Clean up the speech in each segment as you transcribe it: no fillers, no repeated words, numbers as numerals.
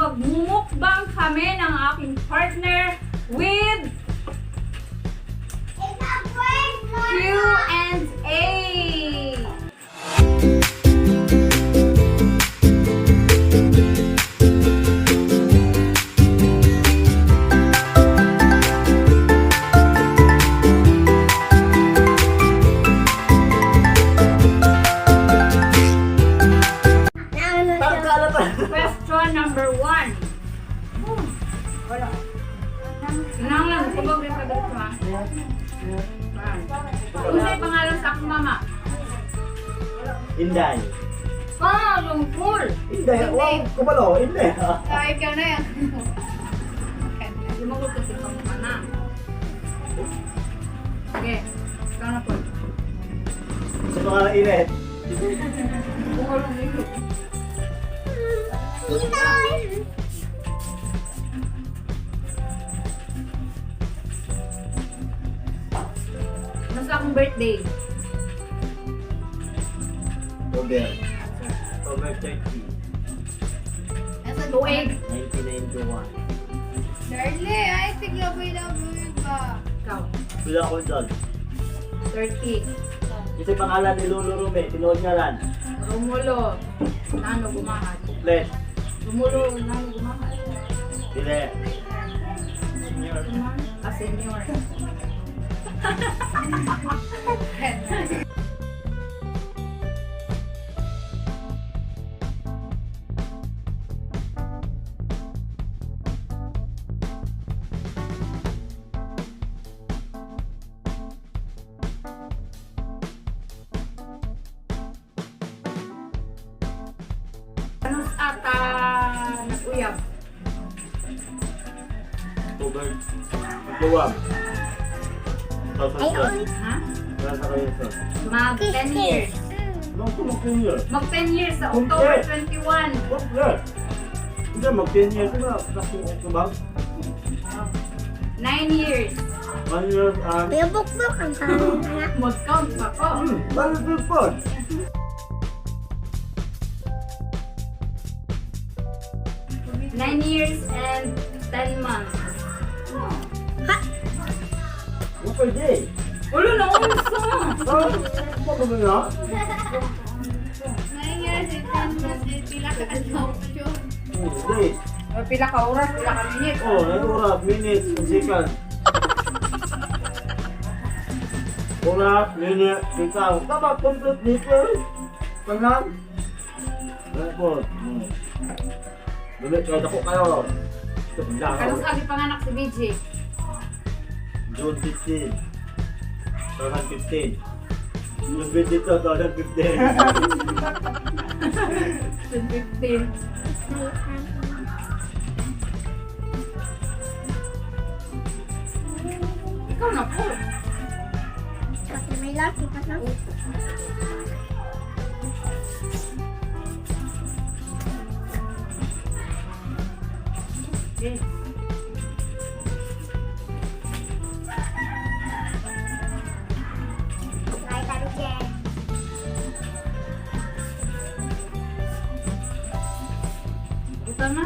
Magmumukbang kami ng aking partner with It's a break. Q&A. Question number 1. Wala. Kinahanglan, kubag rin ka dito ha. Unsay pangalan sa akong mama? Inday. Ah, lungkol. Inday. Wow, kumalo. Inday. Ay, ikaw na yan. Lumagod kasi kang na. Okay, ikaw na po. Sa pangalan Inet. Bukol ang ilo. Inay. Nasa akong birthday. Robert. Robert 30. Nasa 28. 1991. Darlie, ay, tiglaboy-laboy ba? Ikaw. Wala ako doon. 30. Ito yung pangalan ni Lolo Rume. Tinuod niya lang. Romulo. Nano Gumahat. Komplet. Romulo Nano Gumahat. Dile. Senior. Ah, senior. Ano ata nag-uyab? October. October. 2012. Ha? Wala sa kayo sir. Mag 10 years. Nung mag 10 years. Mag 10 years sa October 21. Komplet. Hindi, mag 10 years na. Nakikita ba? 9 years. 1 year and... Bubukbuk ang pangalan. Mag-count pa ko. Very good. 9 years and 10 months. What per day? Ulo na unsa. Ah, ano ba na? 9 years and 10 months, eh, pila ka adlaw ko. Days. Pila ka oras, pila ka minutes. Oh, nine oras, minutes, and second. Oras, minute, second. Tama, complete dito. Tanan. Ano po? Dali, kaya dako kayo. Ito, bigla ako. Kanus agi panganak si BJ? June 15. 2015. June 22, 2015. 15. Ikaw na po. Kasi may laki pa lang. Okay. Like ano dyan. Buta na.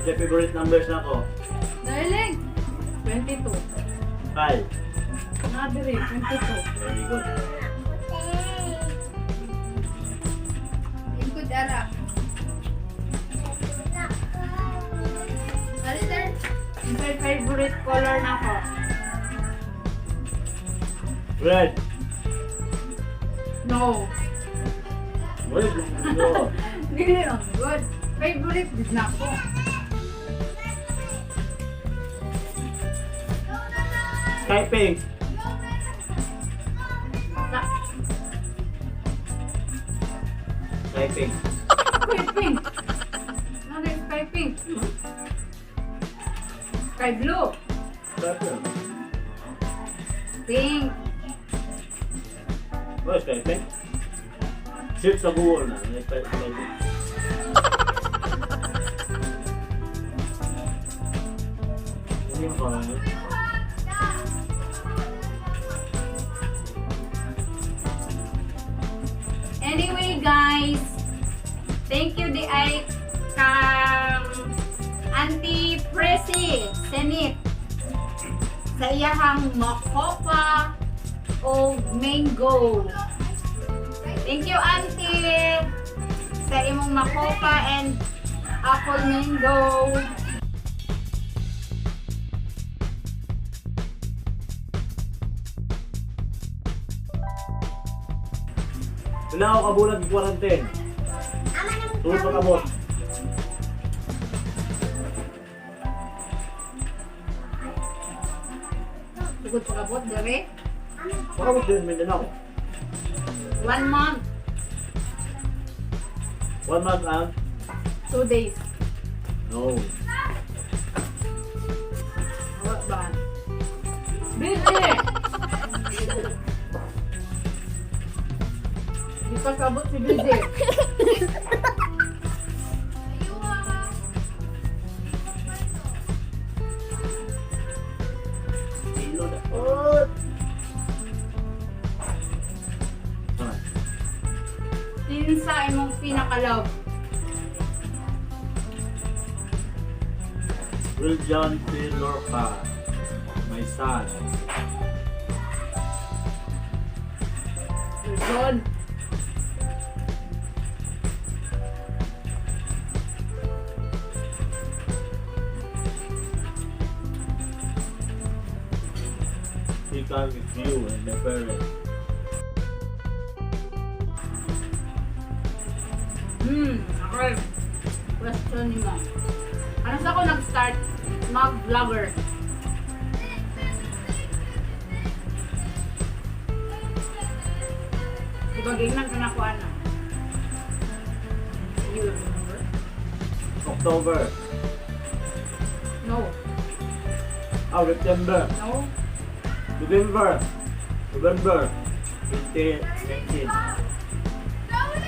Ito favorite numbers na ako. Darling! 22. 5. Nadiri, 22. Very good. Lingkod ara. Ari, sir? Unsay favorite color na ko? Red. No. Red. No. Dili lang good. Favorite did na ko. Sky pink. Sa Sky pink. sky pink. Ano yung sky pink? Sky blue. Sky pink. Pink. What is sky pink? Search sa Google na. Sky pink. Ano yung pangalan? di ay kang Auntie Presi Senate sa iyahang makopa o mango. Thank you, Auntie, sa imong makopa and apple mango. Wala ako kabulan ng quarantine. Ama naman Tulad pa kabot. Sugod pa kabot, dire. Pakabot din sa Mindanao. One month, 1 month and 2 days. no. Wa ba? Busy! Di pa kabot si Busy. Kilo na. Oh! Ah, Kinsa imong pinaka-love? Will John P. Lorca, my son. Luzon. He come with you and my parents. Okay. Question ni mo. Ano sa ako nag-start mag-vlogger? Diba gingnan ka na ko ana? You remember? October. No. Ah, September. No. November. November. 2019.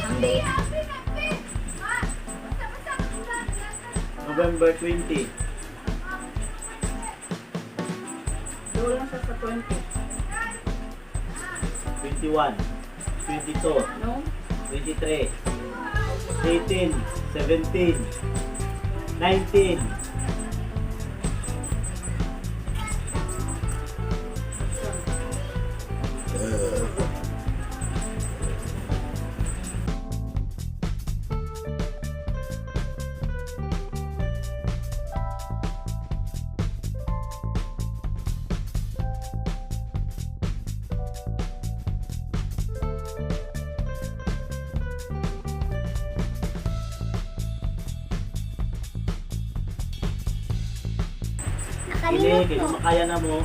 Ang date. November 20. Doon lang siya sa 20. 21. 22. No? 23. 18. 17. 19. Ini, Nakalimot kaya ko. makaya na mo.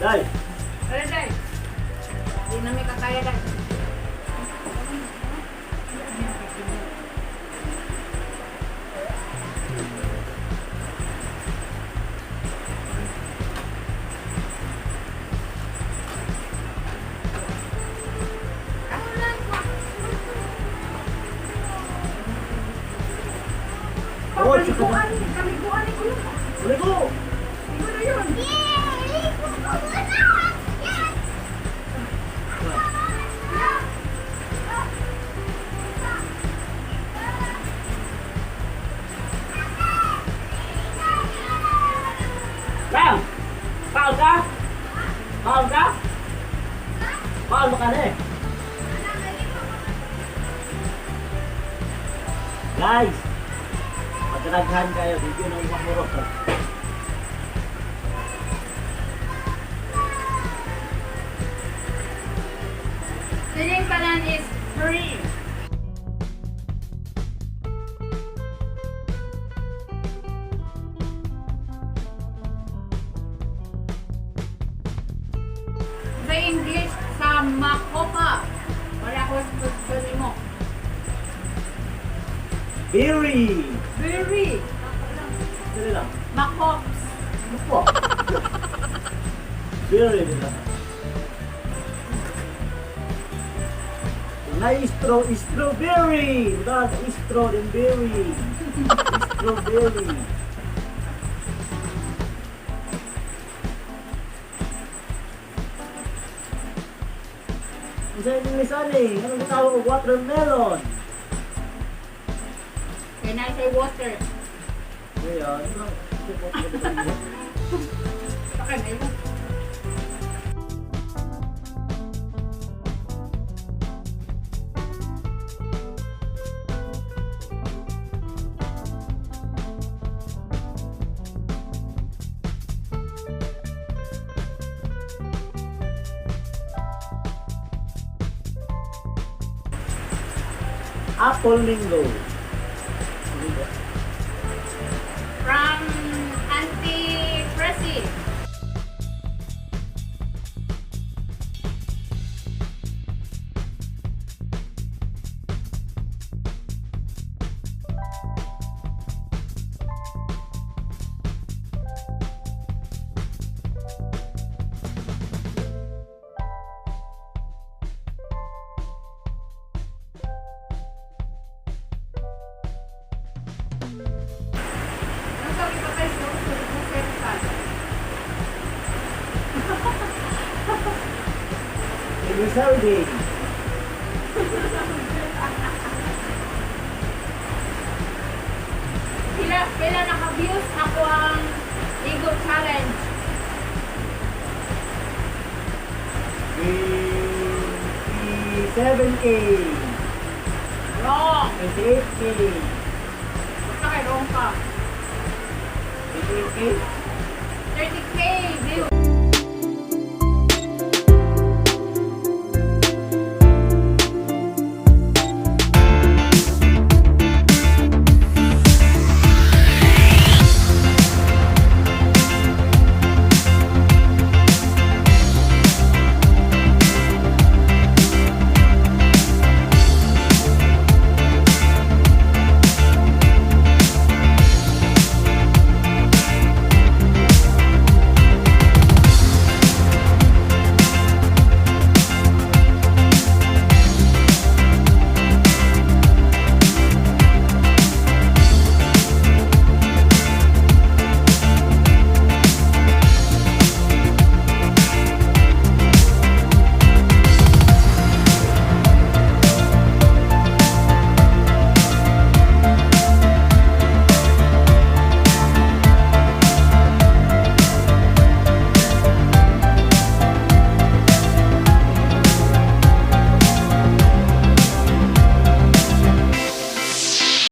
Day! Tara, Day. Di na may kakaya, Day. Oh, chico. Kaliguan ni Kuya. Ligo! Siguro yun. Yay! Ligo ko muna! Yes! Bang! Paon ka? Paon ka? Paon ba ka na eh? Guys! Pagkaraghan kayo, dito na umakuro. Sining tanan is free. Sa English, sa Makopa. Wala ko question mo. Berry! Berry. Dali lang. Makops. Ano po? Berry nila. Na strawberry! Diba? Straw then berry. Strawberry. Unsa English ani? Anong gitawag og watermelon? Can I say water? Ngayon, ano? Baka na yun. Apple mango. From Auntie Pressy. Ano sabi pa tayo sa sa Anniversary. Pila naka-views ako ang Ligo Challenge. 27K. Wrong! 28K. Basta kay wrong ka. 28K. 30K views.